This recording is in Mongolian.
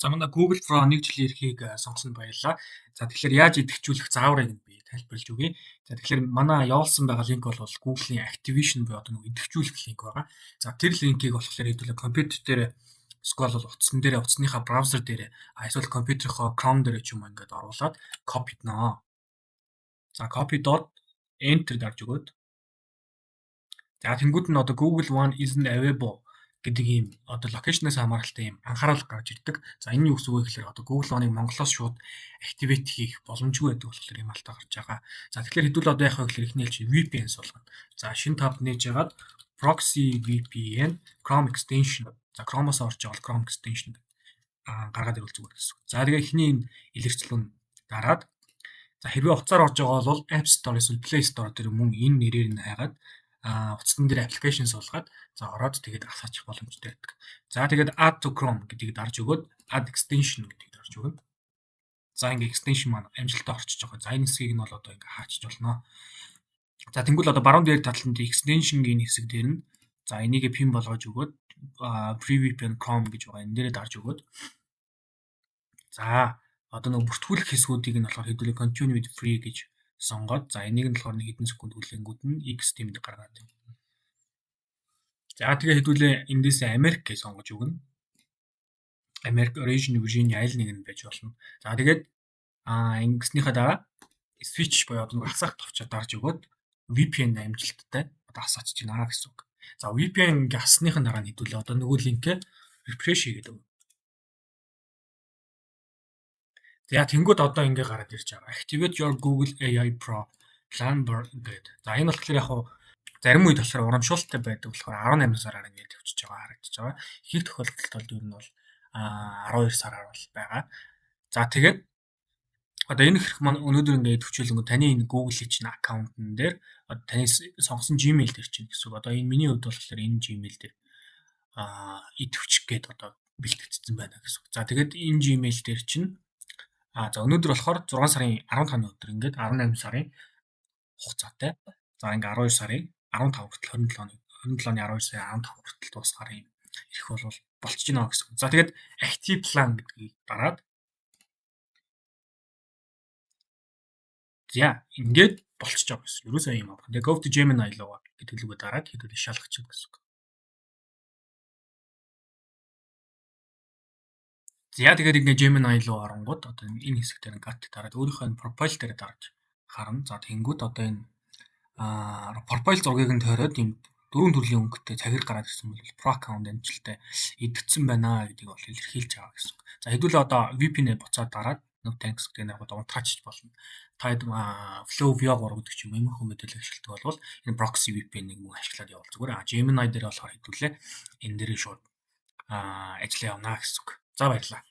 За, манай Google Pro 1 жилийн эрхийг сонгосон баярлалаа. За, тэгэхээр яаж идэвхжүүлэх зааврыг би тайлбарлаж өгье. За, тэгэхээр манай явуулсан байгаа линк бол Google-ийн Activation буюу одоо нэг идэвхжүүлэх линк байгаа. За, тэр линкийг болохоор хэдүүлээ компьютер дээр эсвэл бол утсан дээр, утасныхаа браузер дээр, эсвэл компьютерийнхоо Chrome дээр ч юм уу ингээд оруулаад copy-дно. За, copy dot enter дарж өгөөд, за, тэнгууд нь одоо Google One isn't available гэдэг ийм одоо location-аас хамааралтай ийм анхаарал гарч ирдэг. За, энэ юу гэсэн үг вэ гэхээр одоо Google One-ыг Монголоос шууд activate хийх боломжгүй байдаг болохоор ийм алдаа гарч байгаа. За, тэгэхээр хэдүүл одоо яах вэ гэхээр эхний ээлжид VPN суулгана. За, шинэ tab нээж ягаад proxy VPN Chrome extension. За, Chrome-оос орж байгаа бол Chrome extension гаргаад ирвэл зүгээр гэсэн үг. За, тэгээ эхний энэ илэрчлэл нь дараад, за, хэрвээ утсаар орж байгаа бол App Store эсвэл Play Store дээр мөн энэ нэрээр нь хайгаад утсан дээр application суулгаад, за, ороод тэгээд асаачих боломжтой байдаг. За, тэгээд add to Chrome гэдгийг дарж өгөөд add extension гэдгийг дарж өгнө. За, ингээ extension маань амжилттай орчиж байгаа. За, энэ хэсгийг нь бол одоо ингээ хаачих болно. За, тэнгүүл одоо баруун дээр таланд extension-гийн хэсэг дээр нь, за, энийг pin болгож өгөөд Free VPN Chrome гэж байгаа. Энэ дээрээ дарж өгөөд, за, одоо нэг бүртгүүлэх хэсгүүдийг нь болохоор хэдүүлээ continue with free гэж сонгоод, за, энийг нь болохоор нэг хэдэн секунд хүлээнгүүд нь X тэмдэг гаргаад байна. За, тэгээ хэдүүлээ эндээсээ Америк гэж сонгож өгнө. Америк, Origin, Virginia аль нэг нь байж болно. За, тэгээд ингэснийхаа дараа switch буюу одоо нэг асаах товчоо дарж өгөөд VPN амжилттай одоо асаачиж байна гэсэн үг. За, VPN ингээ асныхын дараа нь хэдүүлээ одоо нөгөө линкээ refresh хийгээд өгнө. За, тэнгууд одоо ингээ гараад ирж байгаа. Activate your Google AI Pro Plan гэдэг. За, энэ болохоор яг хуу зарим үед болохоор урамшуулалтай байдаг болохоор 18 сараар ингээд тавьчихж байгаа харагдаж байгаа. Их тохиолдолд бол ер нь бол 12 сараар бол байгаа. За, тэгээд одоо энэ хэрэг маань өнөөдөр ингээд идэвхжүүлэнгүүт таны энэ Google-ийн чинь аккаунтн дээр одоо таны сонгосон Gmail дээр чинь гэсэн үг. Одоо энэ миний хувьд болохоор энэ Gmail дээр идэвхжих гээд одоо бэлтгэгдсэн байна гэсэн үг. За, тэгээд энэ Gmail дээр чинь за, өнөөдөр болохоор 6 сарын 15-ны өдөр ингээд 18 сарын хугацаатай. За, ингээд 12 сарын 15 хүртэл, 27 оны 27 оны 12 сарын 15 хүртэл дуусгаар юм эрх бол болчихж байна гэсэн үг. За, тэгээд active plan гэдгийг дараад, за, ингээд болчихж байгаа гэсэн. Ерөөсөө юм аа. Тэгээ go to Gemini руу гэдэг лүгээ дараад хэдүүлээ шалгачих гэсэн үг. За, тэгээд ингээд Gemini руу оронгууд одоо энэ хэсэг дээр got дараад өөрийнхөө энэ profile дээр дарж харна. За, тэнгүүд одоо энэ profile зургийг нь тойроод ийм дөрвөн төрлийн өнгөтэй цагир гараад ирсэн бол Pro account амжилттай идэвхсэн байна гэдгийг бол илэрхийлж байгаа гэсэн үг. За, хэдүүлээ одоо VPN-ээ буцаад дараад no thanks гэдэг нь яг унтраачиж болно. Та Flow Veo 3 гэдэг ч юм иймэрхүү мэдээлэл ашигладаг бол энэ proxy VPN-ыг мөн ашиглаад явуул зүгээр. Gemini дээр болохоор хэдүүлээ энэ дээрээ шууд ажиллаа явна гэсэн үг. За, баярлалаа.